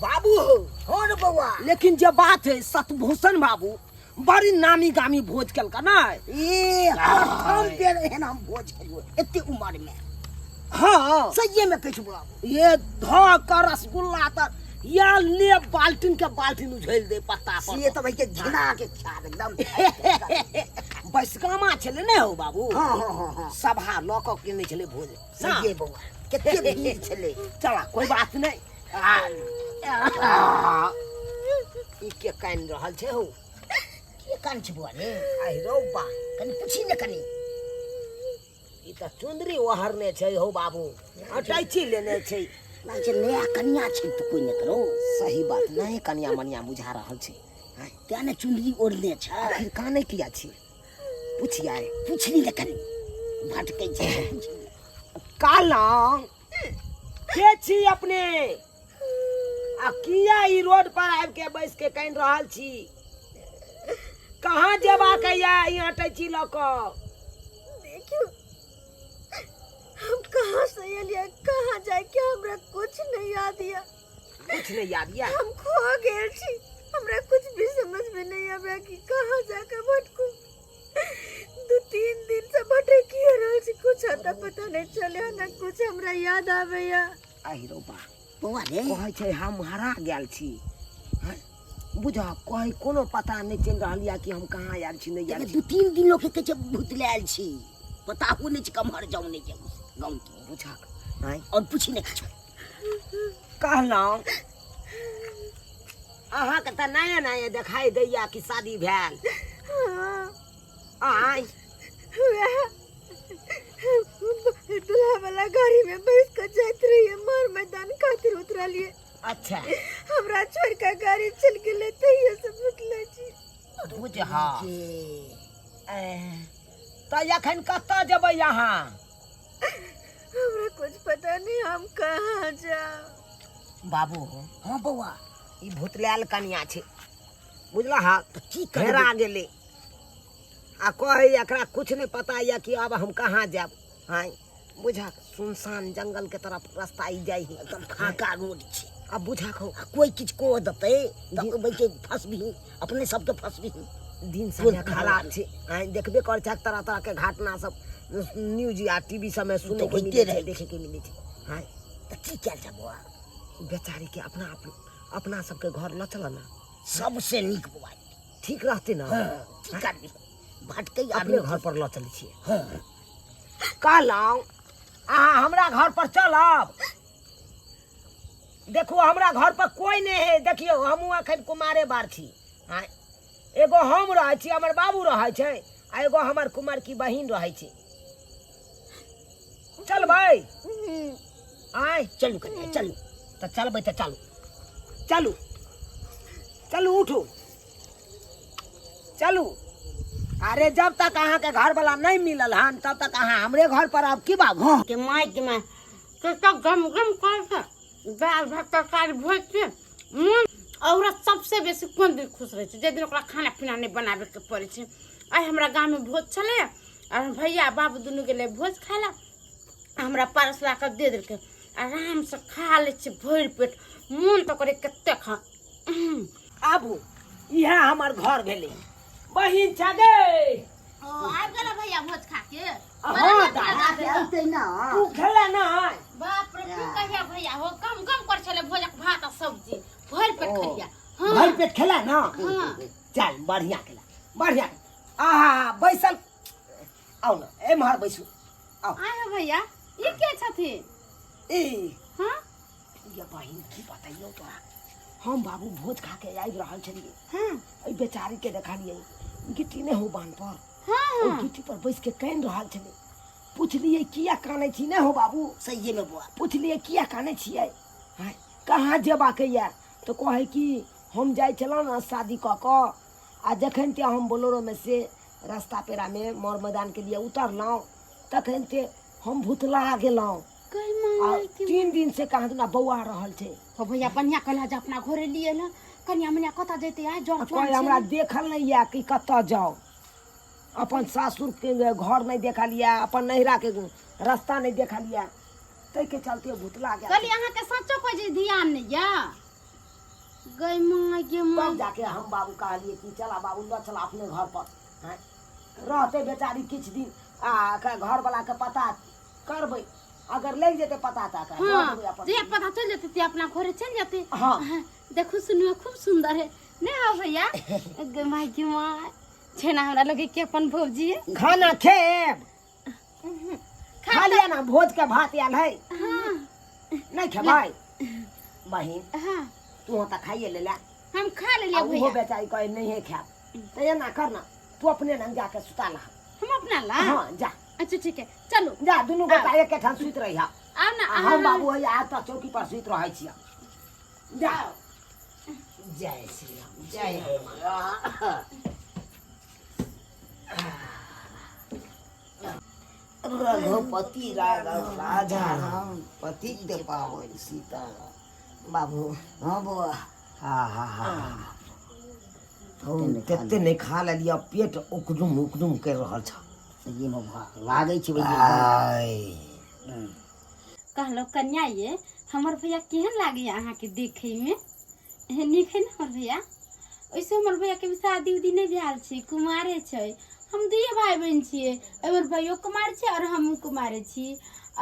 बाबू हो। हाँ रे बौआ। लेकिन जे बात है, सतभूषण बाबू बड़ी नामी गामी भोज केलका ना। ए प्रथम बेर एहन हम भोज खेलियो एते उम्र में। हाँ, सहिए में कहै छी बाबू। ये धो के रसगुल्ला त या ले बाल्टीन के बाल्टीन उझेल दे पत्ता पर। से तऽ भाई के घिना के खा एकदम। बैसगामा छलै ने हो बाबू। हाँ हाँ हाँ हाँ। सभा लऽ कऽ केने छलै भोज। सहिए बौआ, कते भीड़ छलै। चला कोई बात नहीं। ई के कानि रहल छै हौ? के कान छै बौआ रे? आहि रौ बा, कनि पूछी ने कनि। ई तऽ चुंदरी ओहरने छै हौ बाबू, अटैची लेने छै। लागै छै नया कनिया छै तऽ कोइ नहि करो। सही बात, नहीं कनिया मनिया बुझा रहल छै। तें ने चुंदरी ओढ़ने छै। आखिर कानै किया छी? पुछियै। पुछली ने कनि, भटकै छै। कहलहुँ के छी अपने आ किया ई रोड पर आबि के बैस के कानि रहल छी? कहाँ जेबाक ये ई अटैची लऽ कऽ? देखियो हम कहाँ से एलियै, कहाँ जाय के हमरा कुछ नहीं याद या। कुछ नहीं याद या? हम खो गेल छी, हमरा कुछ भी समझ में नहीं आवे कि कहाँ जाकर भटकू। 2-3 दिन से भटकी रहल छी, कुछ अता पता नहीं चले ना, कुछ हमरा याद आवे या। आहि रौ बा। बौआ रे। कहै छै हम हरा गेल छी। हँ? बुझह कहै कोनो पता नहीं चलि रहल या कि हम कहाँ आयल छी नहीं आयल छी। 2-3 दिन लोक कहै छै भूत ले आयल छी, पता हो नहीं छै कम्हर जाऊ नहीं जाऊ गाँव के। बुझक आँय? और पूछी नहीं किछु। कहलहुँ अहाँके तऽ नया नया देखाई दैया कि शादी भेल। हाँ। आँय? वएह दूल्हा वाला गाड़ी में बैठ कर जाइत रहिए, मार मैदान खातिर उतरलिए। अच्छा। हमरा छोड़ के गाड़ी चल गेलै तहिए से भुतले छी। बुझहा। तऽ एखन कतऽ जेबै अहाँ? हमरा कुछ पता नहीं, हम कहाँ जाओ। बाबू। हाँ बौआ। ई भुतलायल कनिया छै बुझला। हाँ तऽ की करबै? हेरा गेलै आ कहै एकरा कुछ नहीं पता यऽ कि अब हम कहाँ जायब। हाँ बुझा, सुनसान जंगल के तरफ रास्ता ई जाइ है, एकदम फाका रोड छै। अब बुझा खो। आ कोई किछु कह देतै तऽ ओहि के फसबिही, अपने सबके फसबिही। दिन समय खराब छै। आइ देखबे करै छै तरह तरह के घटना सब न्यूज या टीवी सब में सुनै के होइते मिलै छै, रहै। देखे के मिलै छै। हाँ तऽ की कयल जाय बौआ? बेचारी के अपना अपना सबके घर लऽ चल ना, सबसे नीक बौआ। ठीक रहतै ना? हाँ, की करबी, भटकै अपने आदमी घर पर लऽ चलै छियै। हाँ। कहलहुँ अहाँ हमरा घर पर चलब। देखू हमरा घर पर कोई नहीं है। देखियौ हमहूँ अखन कुमारे बार छी। हाँ, एगो हम रहै छी, हमर बाबू रहै छै, आ एगो हमर कुमार की बहिन रहै छै। चलबै? आँय? चलू कनिया, चलू। तऽ चलबै तऽ चलू, चलू चलू, उठू चलू। अरे जब तक अहाँके घरवला नहीं मिलल हन तब तक अहाँ हमरे घर पर आब की बाबू? हाँ। के माय के माय तो सब गम गम कर के दाल भात तरकारी भोज के मन। औरत सबसे बेसी कोन दिन खुश रहै छै? जे दिन ओकरा खाना पीना नहि बनाबे के पड़ै छै। आइ हमरा गाँवमे भोज छलै आ भैया बाबू दुनू गेलै भोज खाय लए, हमरा पारस ला कऽ दे देलकै, आरामसँ खा लै छियै भरि पेट, मोन तऽ करै कते खा। आबू, इएह हमर घर भेलै। बहिन छै गे। ओ आबि गेल भैया भोज खा के? हाँ, दादा। औतै ना। तू खेला ना? बाप रे, की कहिया भैया हो, कम कम कर छले भोजक भात आ सब्जी, भरि पेट खलिया। हाँ। भरि पेट खेला ना? हाँ। चल बढ़िया खेला, बढ़िया। आहा बैसल आउ ना, एम्हर बैसू। आउ। आय हो भैया, ई के छथिन? ई। हाँ? ये बहिन की बतैयौ तोरा, हम बाबू भोज खा के आबि रहल छलियै। हाँ। एहि बेचारी के देखलियै गिट्टी नहि हो बान्ह पर। हाँ, ओहि हाँ। गिट्टी पर बैस के कानि रहल छलै। पुछलियै किया कानै छी? नहि हो बाबू? सहिए में बौआ। पुछलियै किया कानै छियै, हाँ, कहाँ जेबाक यऽ? तऽ कहै कि हम जाइ छलहुँ ने शादी कऽ कऽ, आ जखन ते हम बोलेरोमे से रास्ता पेरामे मर मैदानके लिए उतरलहुँ तखन ते हम भुतला गेलहुँ। आ 3 दिन से कहाँ दुना बौआ रहल छै। हो भैया, बढ़िया कहला जे अपना घरे लिए ना, कनिया मनिया कतऽ जैते आइ जर आ कोइ हमरा देखल नहि यऽ कि कतऽ जाउ। अपन सासुर के घर नहि देखल यऽ, अपन नैहरा के रास्ता नहि देखल यऽ, ताहिके चलते भुतला गेल। कहली अहाँके सचो कहै छै ध्यान नहि यऽ? गई माँ गे माँ। तब जाके हम बाबू कहलिए कि चला बाबू लऽ चला अपने घर पर। हैं रहते बेचारी किछु दिन आ घर वाला के पता करबै, अगर लागि जेतै पता तऽ एकरा दऽ हाँ देबै अपन। जे पता चल जेतै ते अपना घरे चल जेतै। हाँ। हाँ, देखू सुनू खूब सुंदर है नहीं हाँ भैया? गे माय गे माय, छे ना हमरा लगे कि अपन भौजी है। खाना खेब? खा लिया ना, भोज के भात आयल है। हाँ। नहीं खेबै बहिन? हाँ। तू तऽ खाइए ले ला। हम खा लेलियै आ उहो भैया। बेचारी कहे नहीं है खायब, तऽ एना कर ना, तू अपने लग जाके सुता ला। हम अपना ला? हाँ जा। अच्छा ठीक है चलो। जा, दुनू गोटा एके ठाम सुति रही। आउ ना। आ हम बाबू है आज तऽ चौकी पर सुति रहै छियै। जा, जय श्री राम, जय हनुमान। रघुपति राघव राजा राम पतित पावन सीताराम। बाबू। हाँ बौआ। हा हा हा, तते नहि खा लेलियै, पेट उकदुम उकदुम करि रहल छ। सही में बौआ लागै छै भैया। आय। कहलो कन्या ये, हमर भैया केहन लागैया अहाँके देखैमे? हे नीक है ने हमर भैया? ओइसे हमर भैया के भी शादी उदी नहि भेल छै, कुमारे छै। हम दुइये भाई बहन छियै, हमर भैयो कुमार छै और हमहूँ कुमारे छी।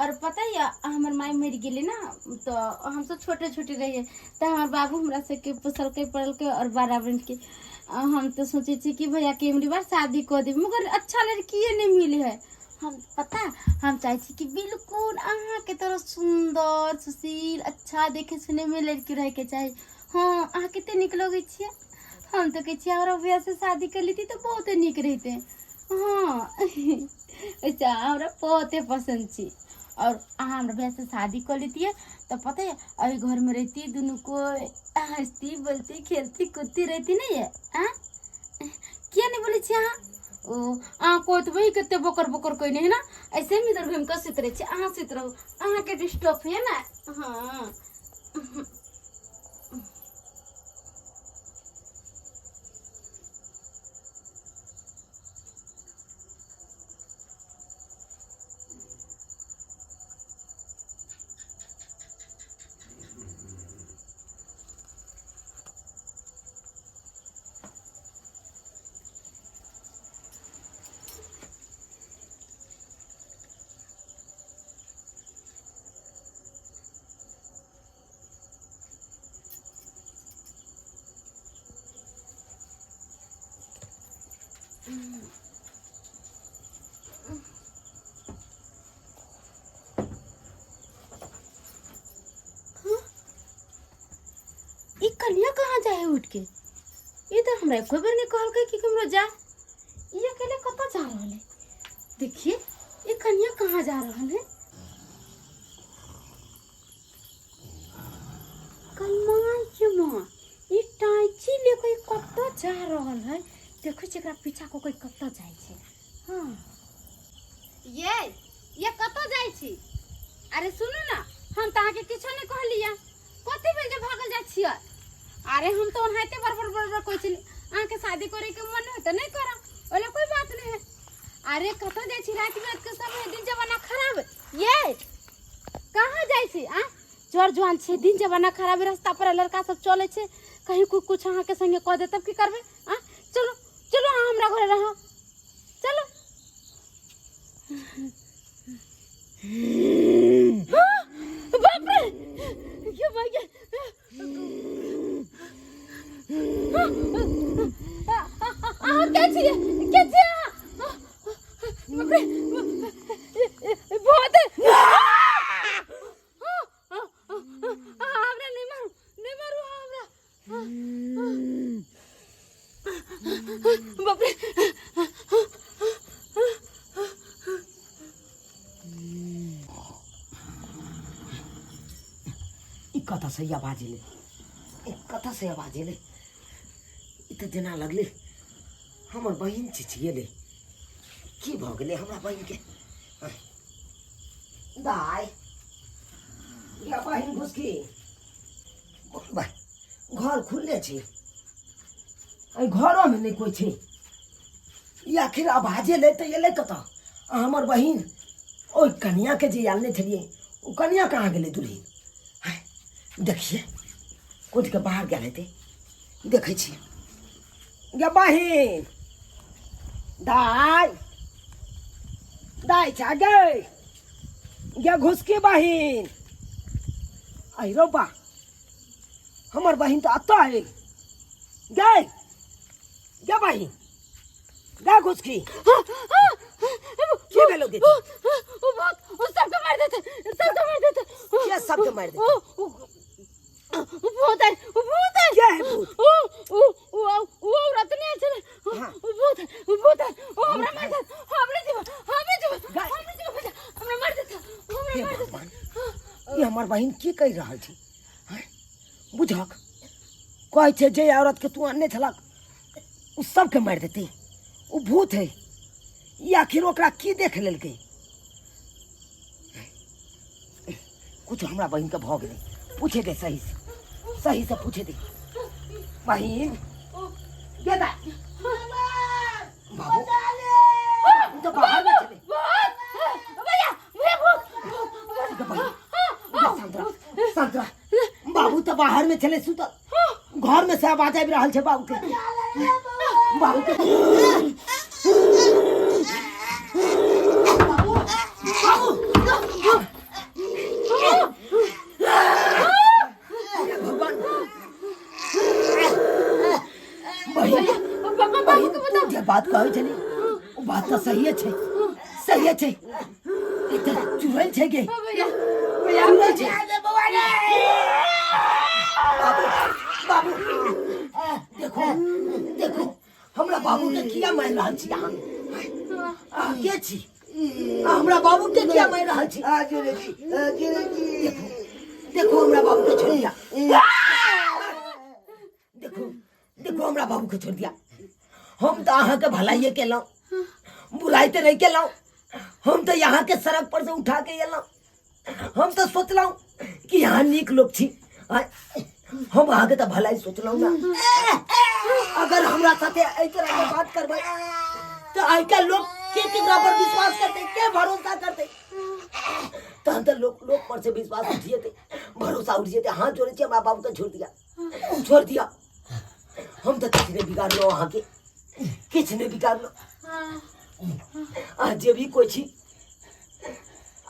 और पता यऽ हमर माय मरि गेलै ने तऽ हमसब छोटे छोटे रहियै, तऽ हमर बाबू हमरा सबके पोसलकै पढ़लकै और बड़ा बनिके। हम तऽ सोचै छी कि भैया के एमरी बार शादी कऽ देब, मगर अच्छा लड़किए नहि मिलै है। हम पता हम चाहै छी कि बिल्कुल अहाँके तरह सुन्दर सुशील अच्छा देखे सुनैमे लड़की रहैके चाही। हाँ अहाँ कते नीक लगै छियै। हम तऽ कहै छियै हमरा भैया से शादी कर लेती तऽ बहुत नीक रहितै। हाँ अच्छा हमरा बहुते पसन्द छी। और अहाँ हमरा भैया से शादी कर लेतियै तऽ पता है एहि घरमे रहती दुनू को हँसती बोलती खेलती कूदती रहती। नहीं है आँ किया नहीं बोलै छियै अहाँ? ओ अहाँ कहत वही कते बोकर बोकर कोई नहीं है ना, ऐसे हम इधर घूम कऽ सुति रहै छी, अहाँ सुति रहू, अहाँके डिस्टर्ब है ना। हाँ ई कनिया कहाँ जाए उठ के? ई तऽ हमरा एको बेर नहि कहलकै कि केम्हरो जा। ई अकेले कतऽ जा रहल है? देखिए ई कनिया कहाँ जा रहल है। कमाई के माँ, ई टाइची लेके कतऽ जा रहल है? देखै छी एकरा पीछा कऽ के कतऽ जाइ छै। हाँ ये कतऽ जाइ छी? अरे सुनू ना, हम तऽ अहाँके किछो नहि कहलियै, कथी भेल जे भागल जाइ छियै? अरे हम तऽ ओनाहिते बड़बड़ बड़बड़ कहै छली, अहाँके शादी करैके मन है तऽ नहि करब, ओहि कोई बात नहीं है। अरे कतऽ जाइ छी राति बिरात के समय, दिन जमाना खराब है। ये कहाँ जाइ छी? आ चोर जुआन छै, दिन जमाना खराब है, रास्ता पर लड़का सब चलै छै, कहीं कोई कुछ अहाँके संगे कऽ देत तब की करबै? आ चलो चलो अहाँ हमरा घरे रहब, चलो। बाप रे, ये भाई अहाँ के छियै? के छियै अहाँ? बाप रे, बहुत हमरा नहि मारू, नहि मारू हमरा। बाप रे, ई कतऽसँ ई आवाज एलै? ई कतऽसँ आवाज एलै? ई तऽ जेना लगलै हमर बहिन चिचिएलै। की भऽ गेलै हमरा बहिनके? दाइ या बहिन घुसकी, भाइ घर खुलले छै, एहि घरोमे नहि कोइ छै। ई आखिर आवाज एलै तऽ एलै कतऽ? आ हमर बहिन ओहि कनियाके जे आनने छलियै ओ कनिया कहाँ गेलै? दुल्हिन हाय, देखिए कोठके बाहर गेल हेतै। देखै छियै गे बहिन दाइ दाइ छा गे गे घुसकी बहिन अहि रौ बा हमर बहिन तऽ एतऽ है गे गे बहिन गे घुसकी की भेलो गे ओ भूत ओ सबके मार देते सबके मार देते के सबके मारि देतै? ओ ओ भूत है ओ भूत है के है भूत? ओ ओ ओ ओ औरत नहीं है हाँ। ओ भूत है ओ भूत है ओ हमरा मार देत हमरे जीव हमरे जीव गाय। हमरे जीव हमरा मार देत हमरा हे मार देत भगवान ई हमर बहिन की कहि रहल छै हँ? बुझक कहै छै जे औरतके तू अनने छलक ओ सबके मारि देतै ओ भूत है ई आखिर ओकरा की देख लेलकै कुछ हमरा बहिनके भऽ गेलै पूछे दे सही से सही से पूछे दे बहिन गे दाइ बाबू उ तऽ बाहर में छलै भैया भैया भूत गे बहिन गे शांत रह शांत रह बाबू तऽ बाहर में छलै सुतल घर में से आवाज आबि रहल छै बाबू के बाबू के बाबू बाबू हे भगवान बहिन बाबू के तू जे बात कहै छली ओ बात तऽ सहिए छै सहिए छै ई तऽ चुड़ैल छै गे भैया भैया चुड़ैल छै बाबू बाबू देखो देखो हमरा बाबू के किया मारि रहल छी अहाँ अहाँ के छी अहाँ हमरा बाबू के किया मारि रहल छी देखो देखो हमरा बाबू के छोड़ दिया देखो देखो हमरा बाबू के छोड़ दिया हम तऽ अहाँके भलाइए केलहुँ बुराइ तऽ नहि केलहुँ हम तऽ यहाँके सड़क पर से उठा के एलहुँ हम तऽ सोचलहुँ कि अहाँ नीक लोक छी आँय, हम अहाँके तऽ भलाई सोचलहुँ ने अगर हमरा साथे एहि तरहके बात करबै तऽ आइ काल्हि लोक के केकरा पर विश्वास करतै के भरोसा करतै तहन तऽ लोक लोक पर से विश्वास उठि जेतै भरोसा उठि जेतै हाथ जोड़ै छी हमरा बाबूके छोड़ि दिया छोड़ि दिया हम तऽ किछु नहि बिगाड़लहुँ अहाँके किछु नहि बिगाड़लहुँ अहाँ जे भी कोइ छी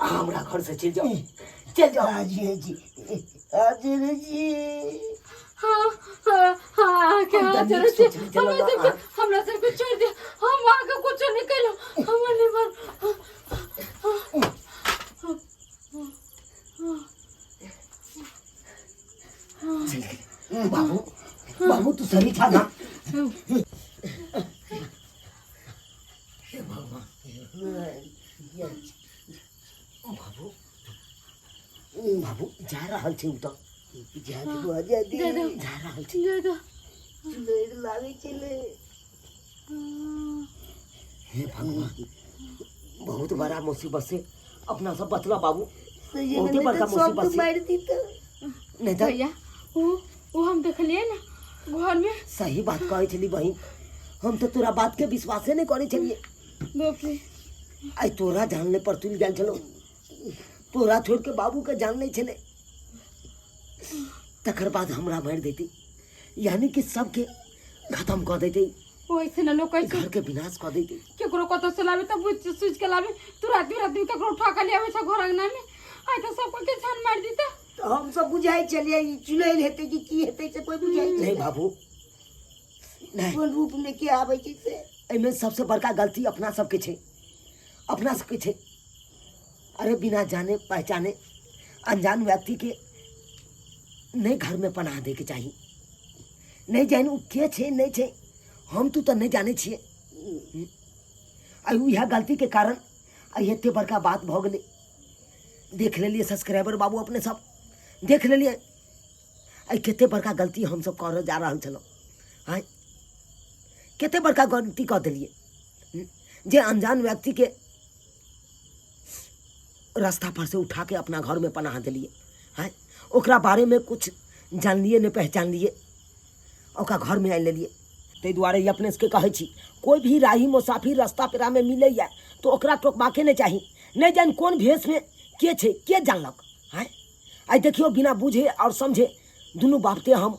अहाँ हमरा घरसँ चलि जाउ चलि जाउ जी जी जी हाँ हाँ हाँ के हम हाथ तऽ जोड़ै नीक छी सोचने छलहुँ हमरा ने सबके अहाँ। हमरा सबके छोड़ दे हम अहाँके कुछो नहीं केलहुँ हमर नहीं मार चलि गेलै। बाबू बाबू तू सही छा ना हे भगवान बाबू बाबू जा रहल छै ओ तऽ जा दे दे दो जा रहल छै दे दो चुड़ैल लागै छलै हे भगवान बहुत बड़ा मुसीबत से अपना सब बचला बाबू सही बहुते बड़का मुसीबत से मारि दितै नहीं तऽ भैया वो वो हम देखलिए ना घर में सही बात कहै छली बहिन हम तऽ तोरा बात के विश्वासे नहि करै छलियै बाप रे आइ तोरा जानले पर तुलि गेल छलौ तोरा छोड़ि के बाबूके जान लै छलै तकर बाद हमरा मारि दैतै यानी कि सबके खत्म कऽ दैतै ओइसे ना लोग कैसे घर के विनाश कऽ दैतै केकरो कतौ से लाबे तऽ बुझ सूझ के लाबे तू राति राति में केकरो उठा के ले आबै छै घर अंगना में आइ तऽ सब के छान मारि दीता तऽ हमसब बुझाइ छलियै ई चुड़ैल हेतै कि की हेतै से कोइ बुझाइ नहीं बाबू नहीं कोन रूपमे के आबै छै से एहिमे सबसे बड़का गलती अपना सबके छै अपना सबके छै अरे बिना जाने पहचाने अनजान व्यक्ति के नहीं घर में पनाह दैके चाही नहीं जानि ओ के छै नहि छै हम तू तऽ नहि जानै छियै आ इएह गलतीके कारण आइ एते बड़का बात भऽ गेलै देख लेलियै सब्सक्राइबर बाबू अपने सब देख लेलियै आइ कते बड़का गलती हमसब करऽ जा रहल छलहुँ आँय कते बड़का गलती कऽ देलियै जे अनजान व्यक्तिके रास्ता पर से उठा के अपना घर में पनाह देलियै आँय ओकरा बारेमे कुछ जानलियै नहि पहचानलियै ओकरा घरमे आनि लेलियै ताहि दुआरे ई अपने सबके कहै छी कोइ भी राही मुसाफिर रास्ता पेरामे मिलैए तऽ ओकरा टोकबाके नहि चाही नहि जानि कोन भेषमे के छै के जानलक आँय आइ देखियौ बिना बुझे आओर समझे दुनू बापते हम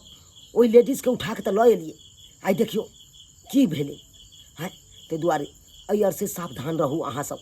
ओहि लेडीजके उठा कऽ तऽ लऽ एलियै, आइ देखियौ की भेलै। हँ, ताहि दुआरे एहि आरसँ सावधान रहू अहाँसभ।